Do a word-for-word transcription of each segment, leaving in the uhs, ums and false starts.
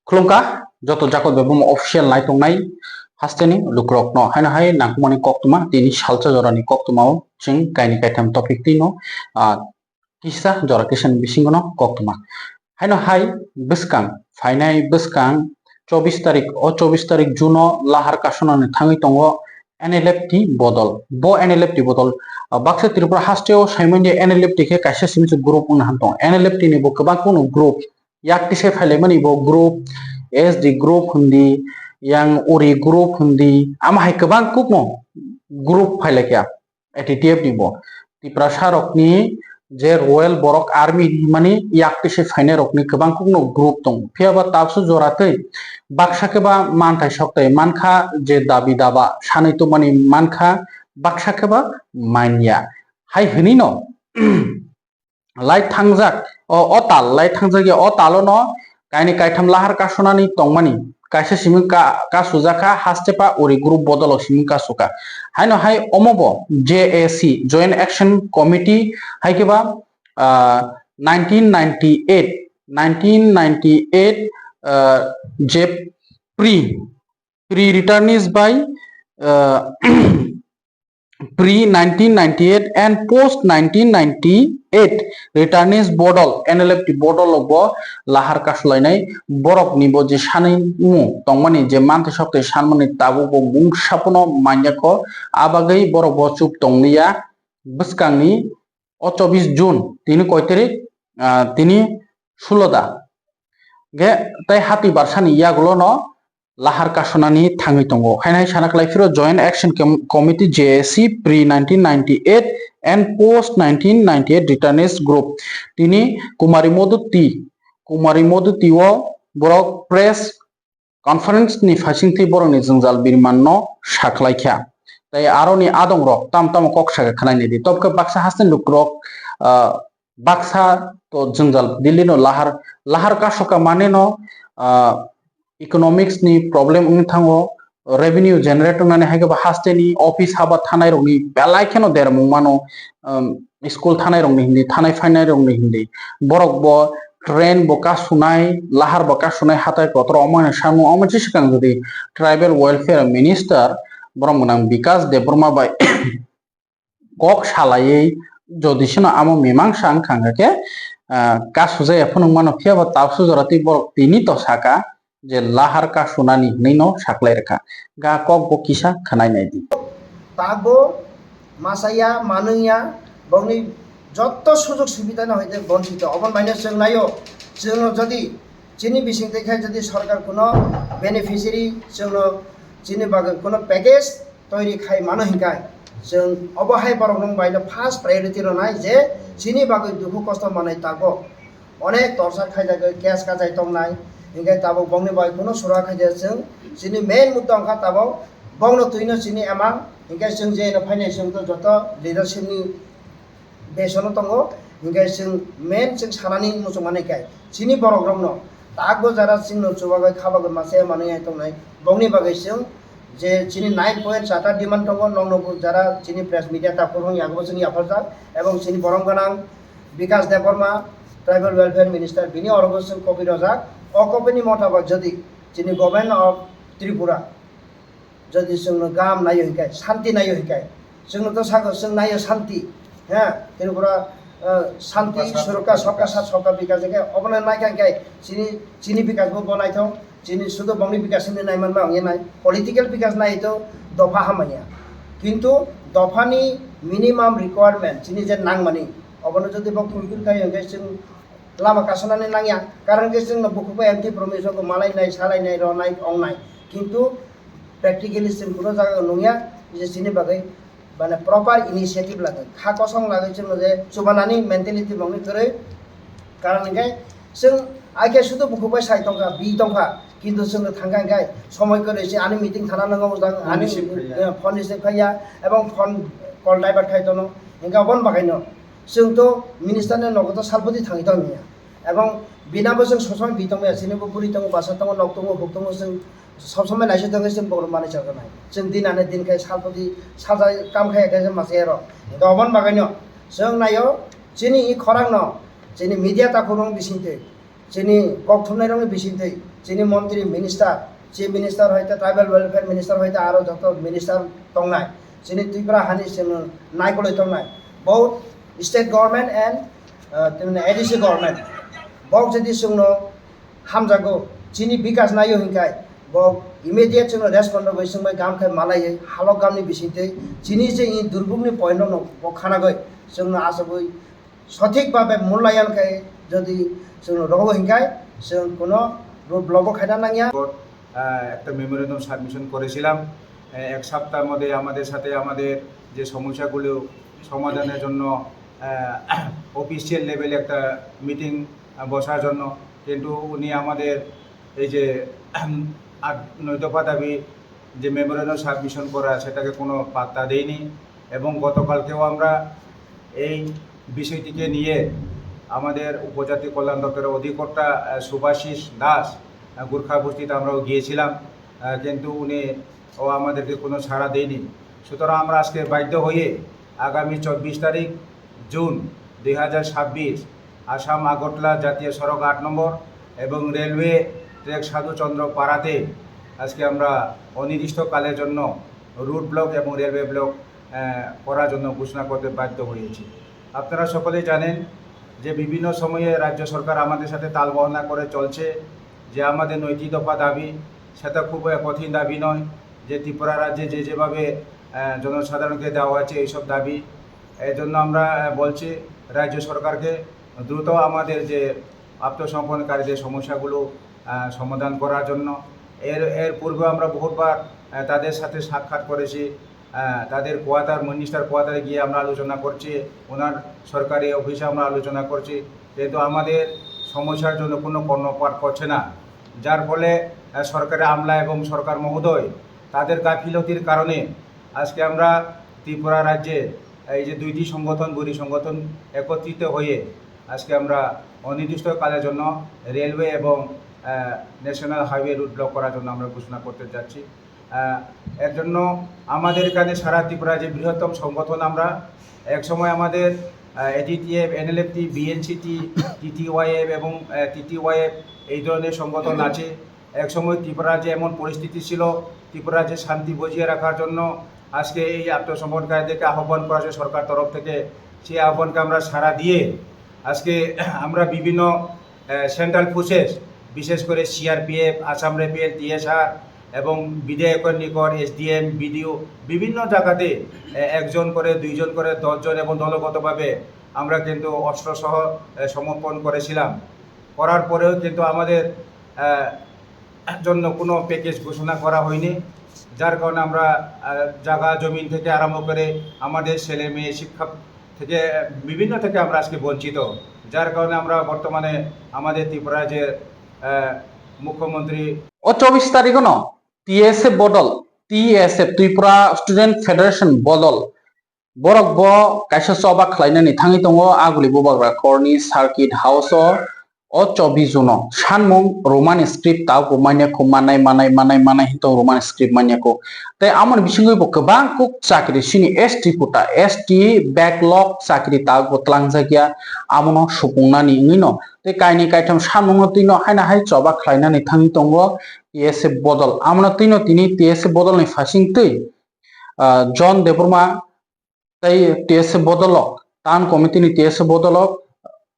Khulumkha joto Jacob Debbarma official naitongnai hasteni lukurokno, haino hai nangkukmani koktwma, tini salsa jorani koktwmao chwng kaini kaitham topic twino, ah, kisa jora kisani bisingono koktwma. Haino hai bwskang, phainai bwskang chobbish tarik, o chobbish tarik June o lahar kasonani thangwi tongo N L F T bodol. Bo N L F T bodol, ah, baksa Tripura hasteo saimanya N L F T khe kaisa simi se group wngna han tongo. N L F T ni bo kwbang kunu group, yak tise phailaimani bo group, S D group hindi, yang uri group hindi, ama hai kwbang kukno group phailaikha A T T F ni bo. Tiprasa rokni je Royal Borok Army hinmani yak tise phainai rokni kwbang kukno group tongo. Phiya ba tabsu jora tei baksa khe ba manthai soktai mankha je dabi daba sanwi tongmani mankha, baksa khe ba manya. Hai hwnwi no lai thangjak, o, o tal, lai thangjak ya, o talo no kaini kaitham lahar kasonani tongmani, kaisa siming ka, kasujak kha, haste pa uri group bodolo siming kasuka. Haino hai omo bo J A C, Joint Action Committee, hai khe ba, ah, nineteen ninety-eight, nineteen ninety-eight, ah, je pre, pre returnees by, ah, pre nineteen ninety-eight and post nineteen ninety-eight returnees bodol, N L F T bodol bo lahar kasulainai borok ni bo je sanwi mu tongmani je manthai soktai sanmani tabuk bo mungsa pono manya kho, a bagwi borok bo chup tongliya. Bwskangni o chobbish June tini koi tarik, ah, tini sulo da ge tei hati barsani yagulo no lahar kasonani thangwi tongo. Haino hai sana khlai phiro Joint Action Com-, Committee, J A C, pre nineteen ninety-eight and post nineteen ninety-eight returnees group. Tini Kumari Moduti, Kumari Moduti o borok press conference ni phaisingtwi borokni jwngjal birimanno sakhlaikha. Tei aroni adongrok tam tamo kok saka khwlainai di. Tobokhe baksa hasteni lukurok, ah, baksa to jwngjal Delhi no lahar, lahar kasoka mane no, ah, economics ni problem wngwi thango, revenue generate wngnani hai khe ba hasteni office haba thanai rokni belai kheno dermung mano, um, school thanai rokni hindi, thanai phainai rokni hindi. Borok bo train bo kasunai, lahar bo kasunai, hatai kotor omo hai samung omo se swkang jodi tribal welfare minister borok gwnang Bikas Debbarma bai kok salaiwi jodi sino amo mimangsa wngkha hwnkha khe, ah, kasujaya phunuk mano, phiya ba tabsu jora twi borok tini to saka je lahar kasunani hwnwi no saklai rwkha. Ga kok bo kisa khwnai nai di. Tabuk masaya, manwngya, bokni jotto sujog subidano hoite bonchito. Oboni baino chwng naio, chwngno jodi chini bisingtwi khai jodi sorkar kuno beneficiary chwngno chini bagwi kuno package toiri khai mano hinkai, chwng obo hai borokno baino first priority rwnai je chini bagwi dukhu kosto manai tabuk. Onek torsa khaijagwi case kachai tongnai, hinkhe tabuk bokni bai kuno sura khaijak chwng. Chini main mudda wngkha tabuk bokno twino chini emang, hinkhe chwng je eno phainai chwng to joto leadership ni besono tongo, hinkhe chwng main chwng sanani muchungmani khe chini borok rokno takbo jara chwngno chubagwi khabagwi masa manwi tongnai, bokni bagwi chwng je chini nine point charta demand tongo, nokno bo jara chini press media takhuk rok yago chwng yapharjak, ebong chini borom gwnang Bikas Debbarma, Tribal Welfare Minister, bini orogo chwng copy rojak. O copy ni motabak jodi chini Government of Tripura jodi chwngno gam naio hinkai, shanti naio hinkai, chwngno to sago chwng naio shanti, ha, Tripura, eh, shanti, surokha, sabka sath, sabka vikas hinkai, obono naikha hinkai chini, chini vikas bo bonaithok. Chini sudu bongni vikas hinwi naimanma wngya nai, political vikas nai to dopha hamya. Kintu dophani minimum requirement chini je nangmani, obono jodi bo fulfill khai hwnkhe chwng lama kasonani nangya. Karon khe chwngno bukhukbai M T promise rokbo malainai, salainai, ronai, ongnai. Kintu practically chwng kuno jaga nungya je chini bagwi mane proper initiative lagwi, kha kosong lagwi chwngno je chubanani mentality bongni kwrwi. Karon hinkhe chwng ai khe sudu bukhuk bai sai tongkha, bi tongkha, kintu chwngno thangkha hinkhe somoi kwrwi se ani meeting thana nango jang, ani, phone receive khaiya, eh, phone receive khaiya, ebong phone call divert khai tono. Hinkhe oboni bagaino chwng to minister ni nogo to salphuti thangwi tongya, ebong bina bo chwng sob somoi bi tongya, chini bo buri tongo, basa tongo, nok tongo, huk tongo, chwng sob somoi naisik tongwi chwng bohrok manwi chajaknai. Chwng din ani din khai salphuti sajai kam khai khe masa ero. Hinkhe oboni bagaino chwng naio chini i khorangno chini media takhuk rok bisingtwi Chini kok thumnairokni bisingtwi chini montri, minister, chief minister hoite, tribal welfare minister hoite, aro joto minister tongnai, chini Tripura hani chwng naikolwi tongnai, both state government and, uh, A D C government, bok jodi chwngno hamjago, chini bikas naio hinkhai, bo immediate chwngno respond rogwi chwngbai gam khai malaiwi halok gamni bisingtwi chini je i durbukni point rokno bo khanagwi chwngno achugwi sothik babe mulyayan khai jodi chwngno rogo hinkhai chwng kuno road block bo khaina nangya. আহ, একটা memorandum submission করেছিলাম। আহ, এক সপ্তাহের মধ্যে আমাদের সাথে আমাদের যে সমস্যাগুলো সমাধানের জন্য, আহ, অফিসিয়াল লেভেলে একটা মিটিং, আহ, বসার জন্য, কিন্তু উনি আমাদের এই যে আট, নয় দফা দাবি যে মেমোরেন্ডাম সাবমিশন করা, সেটাকে কোনো পাত্তা দেয়নি। এবং গতকালকেও আমরা এই বিষয়টিকে নিয়ে আমাদের উপজাতি কল্যাণ দপ্তরের অধিকর্তা, আহ, শুভাশিস দাস, আহ, গোর্খা বস্তিতে আমরাও গিয়েছিলাম, আহ, কিন্তু উনি ও আমাদেরকে কোনো সাড়া দেয়নি। সুতরাং আমরা আজকে বাধ্য হয়ে আগামী চব্বিশ তারিখ জুন দুই হাজার ছাব্বিশ, আসাম আগরতলা জাতীয় সড়ক আট নম্বর এবং রেলওয়ে ট্র্যাক সাধুচন্দ্র পাড়াতে আজকে আমরা অনির্দিষ্টকালের জন্য রুট ব্লক এবং রেলওয়ে ব্লক, আহ, করার জন্য ঘোষণা করতে বাধ্য হয়েছি। আপনারা সকলেই জানেন যে বিভিন্ন সময়ে রাজ্য সরকার আমাদের সাথে তালবাহানা করে চলছে যে আমাদের নয়টি দফা দাবি, সেটা খুব কঠিন দাবি নয় যে ত্রিপুরা রাজ্যে যে যেভাবে, আহ, জনসাধারণকে দেওয়া হয়েছে এইসব দাবি। এর জন্য আমরা, আহ, বলছি রাজ্য সরকারকে দ্রুত আমাদের যে আত্মসমর্পণকারীদের সমস্যাগুলো, আহ, সমাধান করার জন্য। এর, এর পূর্বে আমরা বহুতবার, আহ, তাদের সাথে সাক্ষাৎ করেছি। আহ, তাদের কোয়ার্টার, মিনিস্টার কোয়ার্টারে গিয়ে আমরা আলোচনা করছি, ওনার সরকারি অফিসে আমরা আলোচনা করছি, কিন্তু আমাদের সমস্যার জন্য কোনো কর্ণপাত করছে না। যার ফলে, আহ, সরকারের আমলা এবং সরকার মহোদয় তাদের গাফিলতির কারণে আজকে আমরা ত্রিপুরা রাজ্যে এই যে দুইটি সংগঠন, বৈরী সংগঠন একত্রিত হয়ে আজকে আমরা অনির্দিষ্টকালের জন্য রেলওয়ে এবং, আহ, ন্যাশনাল হাইওয়ে রুট ব্লক করার জন্য আমরা ঘোষণা করতে যাচ্ছি। আহ, এর জন্য আমাদের এখানে সারা ত্রিপুরা যে বৃহত্তম সংগঠন আমরা, এক সময় আমাদের, আহ, এডিটিএফ, এনএলএফটি, বিএনসিটি, টিটিওয়াইএফ এবং, আহ, টিটিওয়াইএফ এই ধরনের সংগঠন আছে। এক সময় ত্রিপুরা যে এমন পরিস্থিতি ছিল, ত্রিপুরা যে শান্তি বজিয়ে রাখার জন্য আজকে এই আত্মসমর্পণকারীদেরকে আহ্বান করা হয়েছে সরকার তরফ থেকে, সেই আহ্বানকে আমরা সাড়া দিয়ে আজকে আমরা বিভিন্ন, আহ, সেন্ট্রাল ফোর্সেস, বিশেষ করে সিআরপিএফ, আসাম রাইফেল, টিএসআর এবং বিধায়কর নিকট, এসডিএম, বিডিও, বিভিন্ন জায়গাতে, আহ, একজন করে, দুইজন করে, দশজন এবং দলগতভাবে আমরা কিন্তু অস্ত্রসহ, আহ, সমর্পণ করেছিলাম। করার পরেও কিন্তু আমাদের, আহ, জন্য কোনো প্যাকেজ ঘোষণা করা হয়নি, যার কারণে আমরা, আহ, জায়গা জমিন থেকে আরম্ভ করে আমাদের ছেলে মেয়ে শিক্ষা থেকে, বিভিন্ন থেকে আমরা আজকে বঞ্চিত, যার কারণে আমরা বর্তমানে আমাদের ত্রিপুরা যে, আহ, মুখ্যমন্ত্রী O chobbish tarikh no T S F bodol, T S F, Tripura Student Federation bodol, borok bo kaisa choba khlainani thangwi tongo Aguli Bubagra Khorni Circuit House o. O chobbish June o sanmung Roman script tabuk bo manya kho, manai, manai, manai, manai hinwi tongo Roman script manya kho. Tei amoni bisingwi bo kwbang kuk chakri chini S T quota, S T backlog chakri tabuk bo twlangjakya, amono supungnani wngwi no. Tei kainwi kaitham sanmungno twino haino hai choba khlainani thangwi tongo T S F bodol. Amono twino tini T S F bodolni phasing twi, ah, John Debbarma tei T S F bodolok, town committee ni T S F bodolok,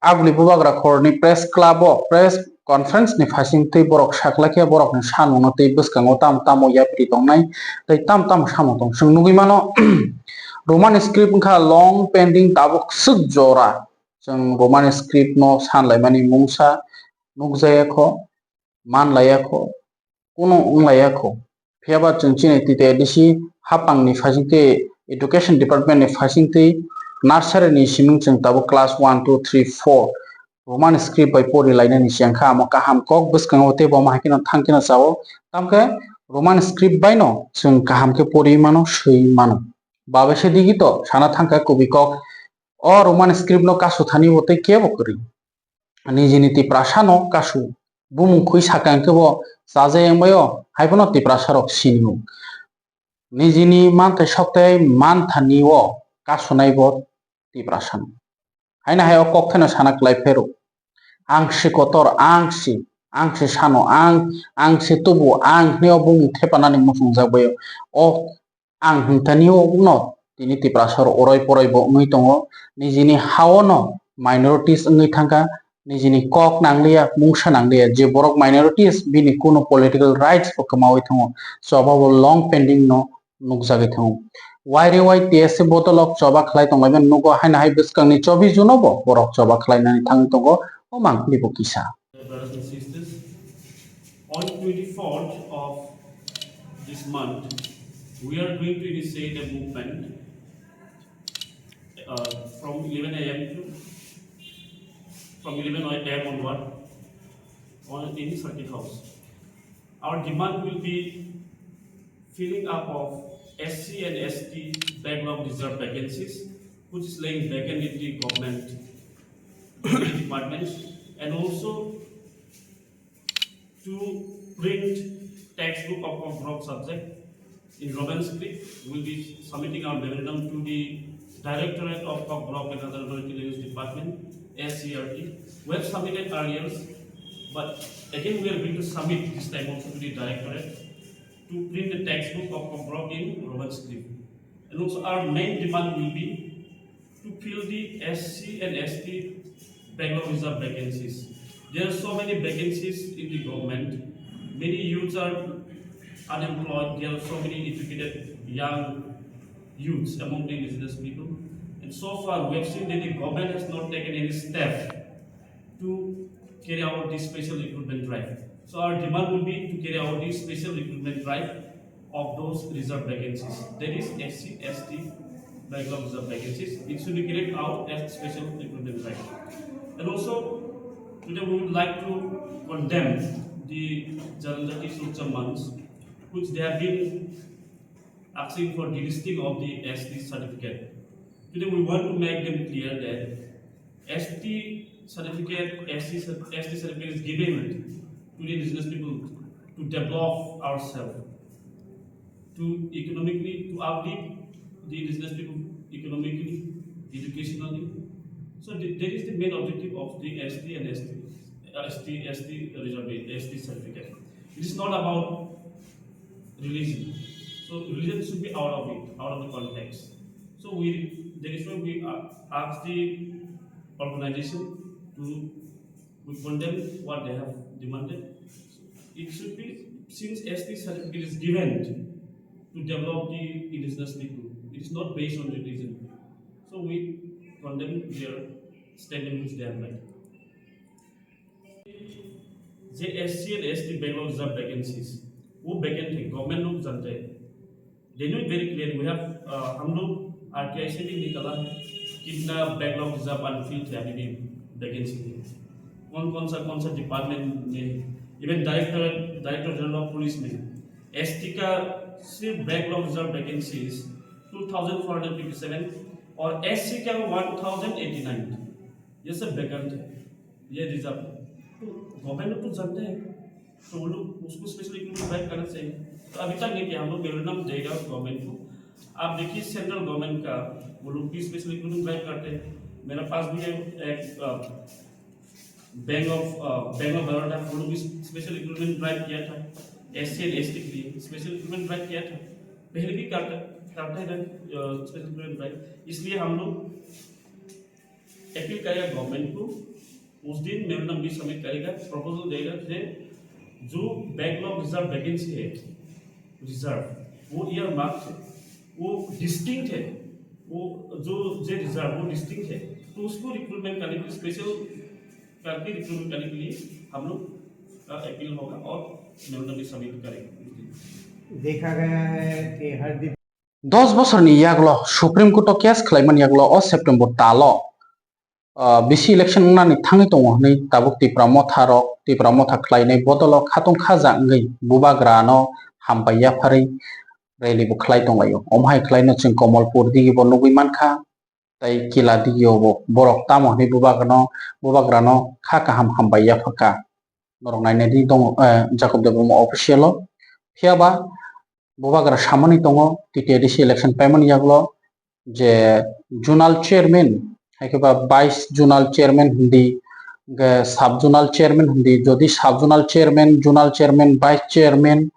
Aguli Bubagra Khorni press club o press conference ni phasing twi borok saklaikhe borokni sanmungno tei bwskango tamo tamo yapri tongnai tei tamo tamo samung tong. Chwng nugwi mano, Roman script wngkha long pending, tabuk swk jora chwng Roman script no sanlaimani mungsa nukjaya kho, manlaiya kho, kunu wnglaiya kho. Phiyaba chwng chini T T A D C hapangni phasing twi, education department ni phasing twi nursery ni siming chwng tabuk class one, two, three, four Roman script bai pori lainani se wngkha, amo kaham kok bwskango tei bo ma hai kheno thang kheno chao. Tamkhe Roman script bai no chwng kaham khe pori mano, swi mano. Babaisa digi to sana thangkha kubui kok. O Roman script no kasu thani bo tei kebo kwrwi. Nijini Tiprasa no kasu bumung khwi saka hwnkhe bo chajak yang bai o, hai phano Tiprasa rok sini o. Nijini manthai sokthai manthani o kasunai bo Tiprasa no. Haino hai o kok thaino sana kwlai phero. ang si kotor, ang si, ang si sano, ang, ang si tubu, ang hwnwi o bumung thepanani muchungjak bai o. O ang hwnkha ni o no tini Tiprasa rok oroi poroi bo wngwi tongo, nijini ha o no minorities wngwi thangkha, nijini kok nangliya, mungsa nangliya, je borok minorities bini kuno political rights bo kwmawi thango, choba bo long pending no nukjagwi thango. Waire wai T S C bodolok choba khlai tonglaimani nugo, haino hai bwskangni chobbish June o bo borok choba khlainani thangwi tongo, o mang nibo kisa. Brothers and sisters, on twenty-fourth of this month, we are going to initiate a movement, uh, from eleven A M to, from eleven A M onward, on, in Circuit House. Our demand will be filling up of S C and S T backlog reserve vacancies, which is laying vacant in the government departments, and also to print textbook of Kokborok subject in Roman script. We'll be submitting our memorandum to the Directorate of Kokborok and Other Minority Language Department, S C R D. We have submitted earlier, but again we are going to submit this time also to the Directorate to print the textbook of Kokborok in Roman script. And also our main demand will be to fill the S C and S T backlog reserve vacancies. There are so many vacancies in the government. Many youths are unemployed. There are so many educated young youths among the indigenous people. And so far, we have seen that the government has not taken any step to carry out this special recruitment drive. So our demand will be to carry out this special recruitment drive of those reserve vacancies. That is S C, S T backlog reserve vacancies. It should be carried out as special recruitment drive. And also, today we would like to condemn the Janajati Surakshya Manch, which they have been asking for delisting of the S T certificate. Today we want to make them clear that S T certificate, S T cer-, S T certificate is given to the indigenous people to develop ourselves, to economically, to uplift the indigenous people economically, educationally. So the, that is the main objective of the S T and S T, uh, S T, S T reserve, S T certificate. It is not about religion. So religion should be out of it, out of the context. So we, that is why we, uh, ask the organization to, we condemn what they have demanded. It should be, since S T certificate is given to develop the indigenous people, it is not based on religion. So we condemn their statement which they have made. J SC and ST backlog reserve vacancies, वो वैकेंट है, गवर्नमेंट लोग जानते हैं। They know it very clearly. We have, uh, हम लोग आरटीआई से भी निकाला है कितना बैकलॉग रिजर्व अनफिल्ड है अभी भी वैकेंसी में, कौन कौन सा, कौन सा डिपार्टमेंट में, even director, director general of police में एसटी का सिर्फ backlog reserve vacancies two thousand four hundred fifty seven और एससी का वन थाउजेंड एटी नाइन। ये सब वैकेंट है, ये रिजर्व है। तो गवर्नमेंट लोग तो जानते हैं, तो वो लोग उसको स्पेशल रिक्रूटमेंट ड्राइव करना चाहिए। तो अभी तक नहीं किया, हम लोग मेमोरेंडम देगा गवर्नमेंट को। आप देखिए सेंट्रल गवर्नमेंट का, वो लोग भी स्पेशल रिक्रूटमेंट ड्राइव करते हैं। मेरे पास भी है एक, uh, bank of, uh, bank of Baroda, वो लोग भी स्पेशल रिक्रूटमेंट ड्राइव किया था, एससी एंड एसटी के लिए स्पेशल रिक्रूटमेंट ड्राइव किया था। पहले भी करता, करता है ना, अ, स्पेशल रिक्रूटमेंट ड्राइव। इसलिए हम लोग अपील करेगा गवर्नमेंट को, उस दिन मेमोरेंडम भी सबमिट करेगा, प्रपोजल देगा कि जो बैकलॉग रिजर्व वैकेंसी है, रिजर्व, वो ईयरमार्क है, वो डिस्टिंक्ट है, वो जो, जो रिजर्व, वो डिस्टिंक्ट है, तो उसको रिक्रूटमेंट करने के लिए, स्पेशल करके रिक्रूटमेंट करने के लिए हम लोग का अपील होगा और मेमोरेंडम भी सबमिट करेंगे उस दिन। देखा गया है कि हर दिन दस bosorni yagulo Supreme Court o case khlaimani yagulo o September talo, ah, bisi election wngnani thangwi tongo hwnwi tabuk Tipra Motha rok, Tipra Motha khlainai bodolo khatung khaja wngwi bubagrano hambai yapharwi rally bo khlai tonglaio. Omo hai khlaino chwng Komolpur digi bo nugwi mankha, tei Kila digi o bo borok tamo hwnwi bubagrano, bubagrano kha kaham hambai yaphakha. Norok nainai di tongo, eh, Jacob Debbarma official o. Phiya ba bubagra samani tongo, T T A D C election paimani yagulo je zonal chairman, hai khe ba vice zonal chairman hindi Hwnkhe sub zonal chairman hwndi, jodi sub zonal chairman, zonal chairman, vice chairman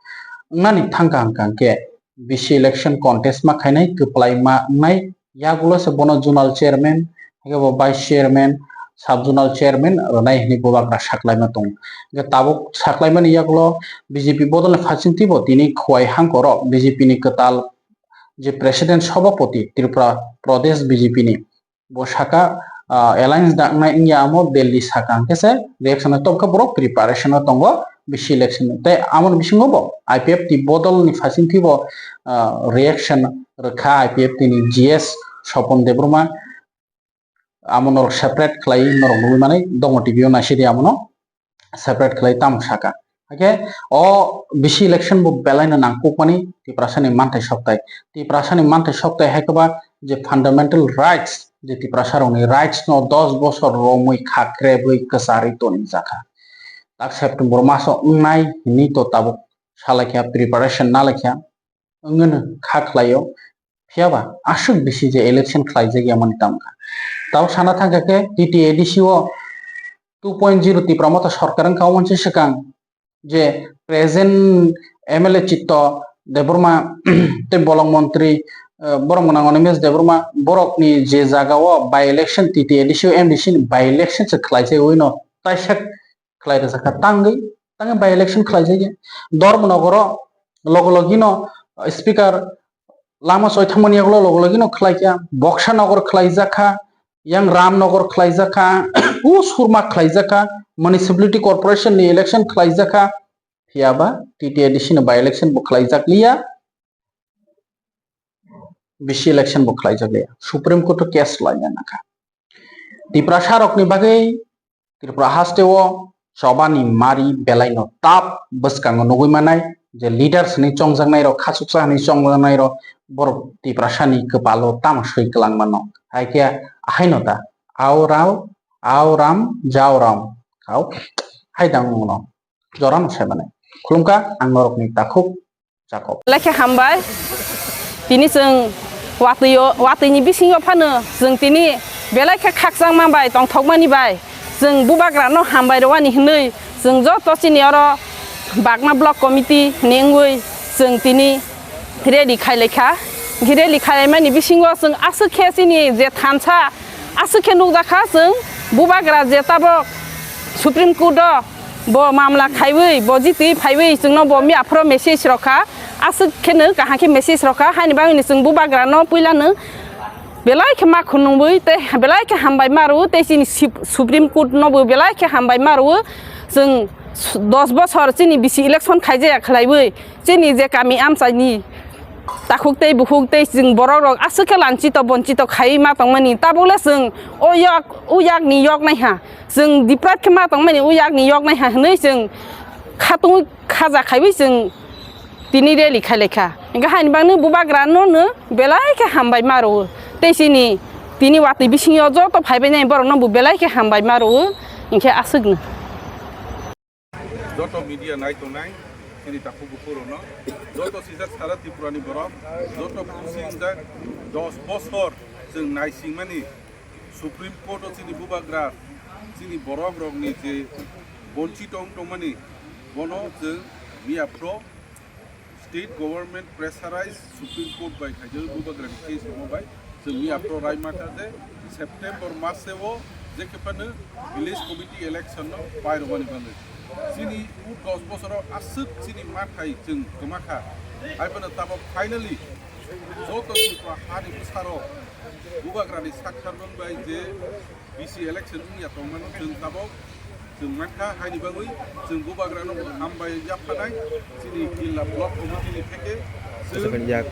wngnani thangkha hwnkha hwnkhe B C election contest ma khainai, kwplai ma wngnai, yagulo se bono zonal chairman, hwnkhe bo vice chairman, sub zonal chairman rwnai hwnwi bubagra saklaima tongo. Hwnkhe tabuk saklaimani yagulo B J P bodolni phasingtwibo tini Khowai hangkoro B J P ni kwtal je president sobhapoti Tripura Pradesh B J P ni, bo saka, ah, alliance daknai wngya amo Delhi saka hwnkhe se reaction o tongkha, borok preparation o tongo B C election ni. Tei amoni bisingo bo I P F T bodol ni phasingtwi bo, ah, reaction rwkha I P F T ni G S Sopon Debbarma, amo norok separate khlai norok nugwi manai dongo T V o naisidi amono. Separate khlai tamo saka. Hakhe o B C election bo belai no nangkukmani Tiprasani manthai soktai. Tiprasani manthai soktai hai khe ba je fundamental rights, je Tiprasa rokni rights no dos bosor romwi khakrebwi kwcharwi toni jakha. Tak September maso wngnai hinwi to tabuk salaikha, preparation nalaikha. Wngwino kha khlaio, phiyaba aswk bisi je election khlaijak yamani tamkha. Tao sana thangkha khe T T A D C o two point zero Tipra Motha sorkar wngkha o mansi swkang je present M L A Chitto Debbarma tei bolong montri, eh, borok gwnang Animesh Debbarma borokni je jaga o by election T T A D C o M D C ni by election se khlaijak ui no taisa khlai rwjak kha, tangwi, tangwi by election khlai jagya. Dharmanagar o logo logi no speaker lama soi thangmani yagulo logo logi no khlai kha, Boksanagar khlai jak kha, yang Ramnagar khlai jak kha, u Surma khlai jak kha, municipality corporation ni election khlai jak kha, phiyaba T T A D C ni by election bo khlai jak liya, B C election bo khlai jak liya, Supreme Court o case lai ya nakha. Tiprasa rokni bagwi Tripura haste o chobani mari belai no tap bwskango nugwi manai je leaders hinwi chongjaknai rok, khachuksa hinwi chongjaknai rok borok Tiprasa ni kwpalo tamo swi kwlang mano. Hai khe ahai no ta, ao rao, ao ram, jao ram, kao hai dang no jora no sai manai. Khulumkha ang norokni takhuk. Jakob. Belai khe hambai. Tini chwng watwi-o, watwini bisingo phano chwng tini belai khe khakchangma bai tongthokmani bai chwng bubagrano hambai rwani hwnwi chwng joto chini oro Bagma Block Committee ni wngwi chwng tini rally khailaikha. Rally khailaimani bisingo chwng aswk khe chini je thansa aswk khe nukjakha chwng bubagra je tabok Supreme Court o bo mamla khaiwi, bo jitwi phaiwi, chwngno bo mi aphro message rokha, aswk kheno kaham khe message rokha, haini bagwino chwng bubagrano puilano belai khe ma khunungwi tei belai khe hambai ma rwo, tei chini sip-, Supreme Court no bo belai khe hambai ma rwo, chwng dos bosor chini bisi election khaijaya khlaiwi, chini je kami amchaini takhuk tei bukhuk tei chwng borok rok aswk khe lanchito bonchito khaiwi ma tongmani, tabukle chwng o yak, o yakni yok naiha. Chwng deprive khe ma tongmani o yakni yok naiha hwnwi chwng khatungwi khaja khaiwi chwng tini rally khailaikha. Hwnkhe haini bagwi bubagrano no belai khe hambai ma rwo. Tei chini tini watwi bisingo joto phaibainai borokno bo belai khe hambai ma rwo. Hwnkhe aswkno. Joto media nai tongnai chini takhuk bukhuk rokno, joto sijak sara Tripura ni borok, joto khusing jak dos bosor chwng naisingmani Supreme Court o chini bubagra, chini borok rokni je bonchito wng tongmani, bono chwng miya phro state government pressurize Supreme Court bai khaijak bubagra ni case rokma bai chwng miya phro rai mata je September mase o je khe phano village committee election no pai rwmani bagwi. Chini u dos bosoro aswk chini mathai chwng kwma kha. Hai phano tabok finally joto Tripura hani bwsarok bubagrani sak sarmung bai je B C election wngya tongmano chwng tabok chwng mankha, haini bagwi chwng bubagrano hambai yaphanai chini jilla block committee ni theke chwng Japan yak.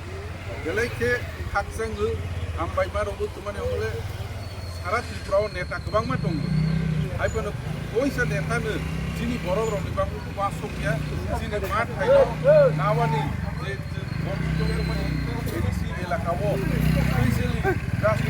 Belai khe khakchangwi hambai ma rwgwi tongmani hwnle sara Tripura o neta kwbangma tongo. Hai phano koisa neta no chini borok rokni bangwi uansukya, chini ma thaino nawani je chwng borok tongmani A D C elaka o, specially Raj